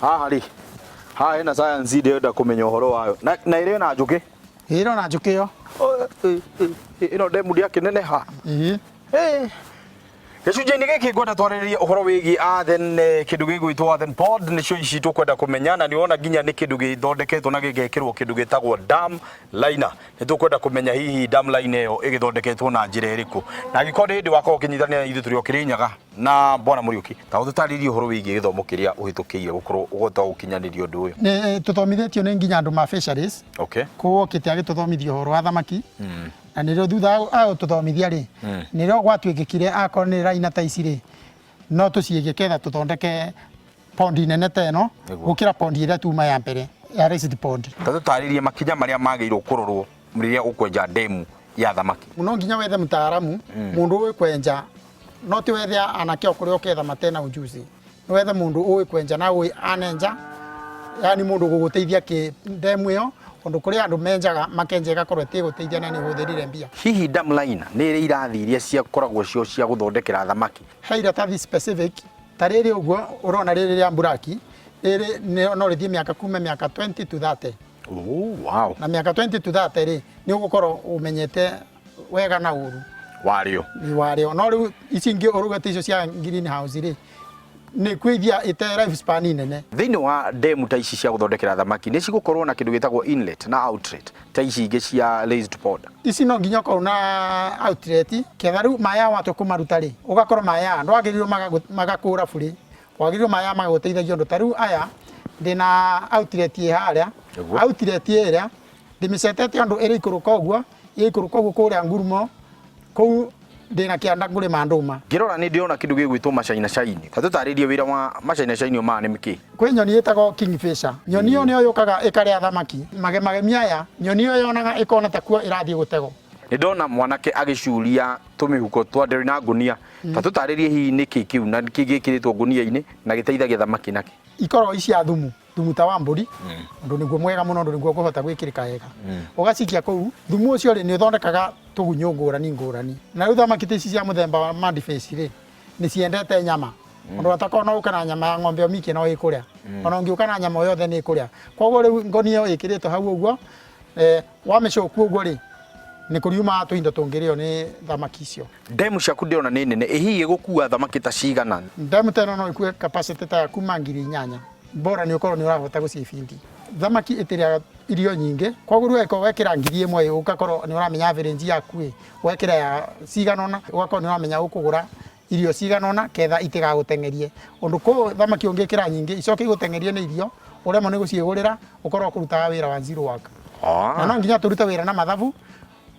Haha rĩ, haha hena science ndĩrenda kũmenya ũhoro wayo na ĩrĩ na njũkĩ. Ĩrĩ ona njũkĩ ĩyo. Oh, ĩno ndemu ndĩakĩneneha. Ĩĩ. Gĩcunjĩ-inĩ gĩkĩ ngwenda twarĩrĩrie ũhoro wĩgiĩ Earthen, kĩndũ gĩgwĩtwo Earthen Pod, nĩcio ici tũkwenda kũmenya, na nĩ wona nginya nĩ kĩndũ gĩthondeketwo na gĩgekĩrwo kĩndũ gĩtagwo dam liner. Nĩ tũkwenda kũmenya hihi dam liner ĩyo ĩgĩthondeketwo na njĩra ĩrĩkũ, na angĩkorwo nĩ hĩndĩ wakorwo ũkĩnyitanĩra na ithuĩ tũrĩ o Kĩrĩnyaga na Bwana Mũriũki, ta ũtũtarĩrie ũhoro wĩgiĩ gĩthomo kĩrĩa ũhĩtũkĩire gũkorwo ũhota gũkinyanĩria ũndũ ũyũ. Nĩ tũthomithĩtio nĩ nginya andũ ma fisheries. Kũu okĩte agĩtũthomithia ũhoro wa thamaki. Na nĩrĩo thutha wa gũtũthomithia rĩ, nĩrĩo gwatuĩkĩkire akorwo nĩ raina ta ici rĩ, no tũciĩge ketha tũthondeke pondi nene ta ĩno gũkĩra pondi ĩrĩa tuma ya mbere ya raised pond. Ta tũtarĩrie makinya marĩa magĩrĩirwo kũrorwo rĩrĩa ũkwenja ndemu ya thamaki. No nginya wethe mũtaaramu, mũndũ ũĩ kwenja, no ti wethe anake o kũrĩa ũketha matena ujuzi. Nĩ wethe mũndũ ũĩ kwenja na ũĩ anenja, yani mũndũ ũgũgũteithia kĩ ndemu ĩyo, ũndũ kũrĩ andũ menjaga makenja ĩgakorwo ĩtĩgũteithia na nĩ ũhũthĩrire mbia. Hihi dam liner nĩ ĩrĩ irathi iria ciakoragwo cio cia gũthondekera thamaki? He iratathi specific ta rĩrĩ ũguo ũrona rĩrĩ rĩa mburaki, rĩrĩ no rĩthiĩ mĩaka kuma mĩaka 20 to 30. Oh, wow. Na mĩaka 20 to 30 rĩ, nĩ ũgũkorwo ũmenyete wega na ũru warĩo. Warĩo. No rĩu ici ingĩ ũrugĩte icio cia greenhouse rĩ, nĩ kwĩithia ĩte life span nene. Thĩinĩ wa ndemu ta ici cia gũthondekera thamaki nĩ cigũkorwo na kĩndũ gĩtagwo inlet na outlet ta ici ingĩ cia raised pond? Ici no nginya ũkorwo na outlet ketha rĩu maĩ aya watua kũmaruta rĩ, ũgakorwo maĩ aya ndwagĩrĩirwo magakũra burĩ, wagĩrĩirwo maĩ aya magagũteithagia ũndũ ta rĩu aya ndĩna outlet ĩ harĩa, outlet ĩrĩa ndĩmĩcetete ũndũ ĩrĩikũrũka ũguo, ĩikũrũka ũguo kũrĩa ngurumo kũu ndĩna kĩanda ngũrĩma ndũma. Ngĩrora nĩ ndĩrona kĩndũ gĩgwĩtwo macaina caini, ta tũtarĩrie wĩra wa macaina caini maya nĩ kĩ? Kwĩ nyoni ĩtagwo kingfisher, nyoni ĩyo nĩyo yũkaga ĩkarĩa thamaki, magemagemi aya, nyoni ĩyo yonaga ĩkona ta kuo ĩrathiĩ gũtegwo. Nĩ ndona mwanake agĩcuria tũmĩhuko twa nderi na ngũnia, ta tũtarĩrie hihi nĩ kĩ kĩu na nĩkĩ gĩkĩrĩtwo ngũnia-inĩ na gĩteithagia thamaki nakĩ? Ikoragwo i cia thumu, thumu ta wa mbũri, ũndũ nĩguo mwega mũno, ũndũ nĩguo ũkũhota gwĩkĩrĩka wega. Ũgacikia kũu, thumu ũcio rĩ, nĩ ũthondekaga tũgunyũ ngũrani ngũrani. Na rĩu thamaki ta ici cia mũthemba wa mudfish rĩ, nĩ ciendete nyama. Ũndũ atakorwo no ũke na nyama ya ng'ombe ũmĩikie no ĩkũrĩa. Ona ũngĩũka na nyama o yothe nĩ ĩkũrĩa. Koguo rĩu ngonia ĩyo ĩkĩrĩtwo hau ũguo, wamĩcokia ũguo rĩ, nĩ kũriumaga tũindo tũngĩrĩo nĩ thamaki icio. Ndemu ciaku ndĩrona nĩ nene, ĩ hihi ĩgũkua thamaki ta cigana? Ndemu ta ĩno no ĩkue capacity ta ya kuma 8000, bora nĩ ũkorwo nĩ ũrahota gũciĩbindi. Thamaki ĩtĩrĩaga irio nyingĩ, koguo rĩu angĩkorwo wekĩra 1000 ĩ, ũgakorwo nĩ ũramenya average yaku ĩ, wekĩra ya cigana ũna, ũgakorwo nĩ ũramenya ũkũgũra irio cigana ũna ketha itigagũteng'erie. Ũndũ kũu thamaki ũngĩkĩra nyingĩ icoke igũteng'erie nĩ irio, ũremwo nĩ gũciĩgũrĩra, ũkorwo ũkũrutaga wĩra wa zero work. Na no nginya tũrute wĩra na mathabu,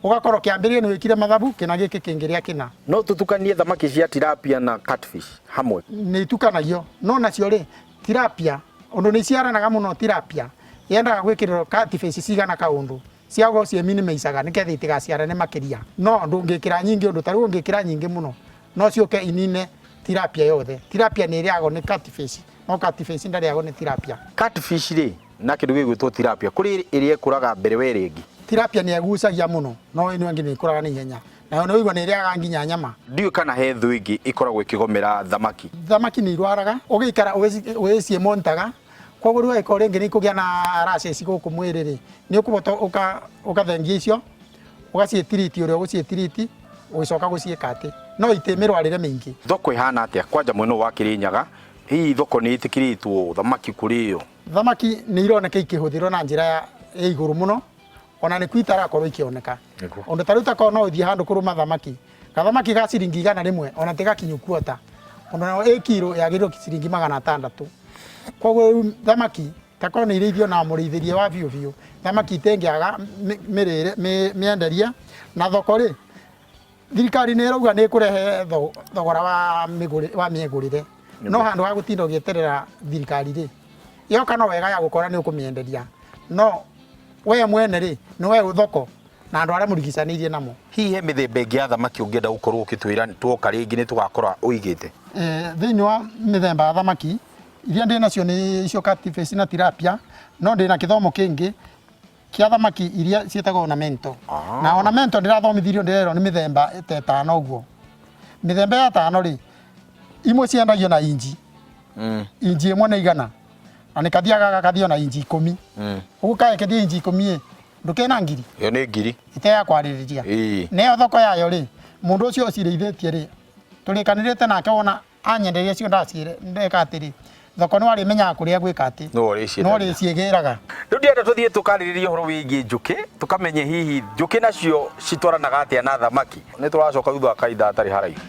ũgakorwo kĩambĩrĩria nĩ wĩkire mathabu kĩna gĩkĩ kĩngĩrĩa kĩna. No tũtukanie thamaki cia tilapia na catfish hamwe? Nĩ itukanagio, no nacio rĩ, tilapia ũndũ nĩ iciaranaga mũno tilapia yendaga gwĩkĩrĩrwo catfish cigana kaũndũ ciaga ũcio ĩminimaicaga nĩgetha itigaciarane makĩria. No ndũngĩkĩra nyingĩ ũndũ ta rĩu ũngĩkĩra nyingĩ mũno no ciũke inine tilapia yothe. Tilapia nĩ ĩrĩagwo nĩ catfish no catfish ndarĩagwo nĩ tilapia. Catfish rĩ na kĩndũ gĩgwĩtwo tilapia kũrĩ ĩrĩa ĩkũraga mbere wa ĩrĩa ĩngĩ? Tilapia nĩ ĩgucagia mũno no ĩno ĩngĩ nĩ ĩkũraga na ihenya nayo nĩ ũigua nĩ ĩrĩaga nginya nyama. Ndiũĩ kana he thũ ĩngĩ ĩkoragwo ĩkĩgomera thamaki. Thamaki nĩ irwaraga ũgĩikara ũgĩciĩmonitaga koguo rĩu angĩkorwo rĩngĩ nĩ ikũgĩa na rashes gũkũ mwĩrĩ rĩ nĩ ũkũhota ũgathengia icio ũgaciĩtiriti ũrĩa ũgũciĩtiriti ũgĩcoka gũciĩka atĩ no itĩ mĩrwarĩre mĩingĩ. Thoko ĩhana atĩa kwanja mwena ũyũ wa Kĩrĩnyaga? Hihi thoko nĩ ĩtĩkĩrĩtwo thamaki kũrĩo? Thamaki nĩ ironeka ikĩhũthĩrwo na njĩra ya igũrũ mũno ona nĩkuo itarakorwo ikĩoneka. Ũndũ ta rĩu takorwo no ũthiĩ handũ kũrũma thamaki, gathamaki ga ciringi 100 ona ti gakinyu kuota, ũndũ nayo ĩ kiro yagĩrĩirwo ciringi 600. Koguo rĩu thamaki takorwo nĩ irĩithio na mũrĩithĩrie wa biũ biũ, thamaki itingĩaga mĩrĩre mĩenderie na thoko rĩ, thirikari nĩ ĩrauga nĩ ĩkũrehe thogora wa wa mĩgũrĩre, no handũ ha gũtinda ũgĩeterera thirikari rĩ, yoka no wega ya gũkora nĩ ũkũmĩenderia, no we mwene rĩ, nĩ we thoko na andũ arĩa mũrigicanĩirie namo. Hihi he mĩthemba ĩngĩ ya thamaki ũngĩenda gũkorwo ũkĩtwĩra tuoka rĩngĩ nĩ tũgakora ũigĩte? Thĩinĩ wa mĩthemba ya thamaki iria ndĩ nacio nĩ icio catfish na tilapia, no ndĩ na kĩthomo kĩngĩ kĩa thamaki iria ciĩtagwo ornamental. Na ornamental ndĩrathomithirio ndĩrerwo nĩ mĩthemba ta ĩtano ũguo. Mĩthemba ya ĩtano rĩ, imwe ciendagio na inji. Inji ĩmwe nĩ 100 na nĩ kathiaga gakathiĩ ona inji 10. Ũguo kaĩ kĩthiĩ inji 10 ĩ, ndũkĩna ngiri. Ĩyo nĩ ngiri. Ite ya kwarĩrĩria. Nĩyo thoko yayo rĩ, mũndũ ũcio ũcirĩithĩtie rĩ, tũrĩkanĩrĩte nake wona anyenderia cio ndaciĩre ndeka atĩrĩ, thoko nĩ warĩmenyaga kũrĩa gwĩka atĩ. Nĩwe ũrĩciendagia. Nĩwe ũrĩciĩgĩraga. Rĩu ndĩrenda tũthiĩ tũkarĩrĩrie ũhoro wĩgiĩ njũkĩ, tũkamenye hihi njũkĩ nacio citwaranaga atĩa na thamaki. Nĩ tũracoka thutha wa kahinda hatarĩ haraihu.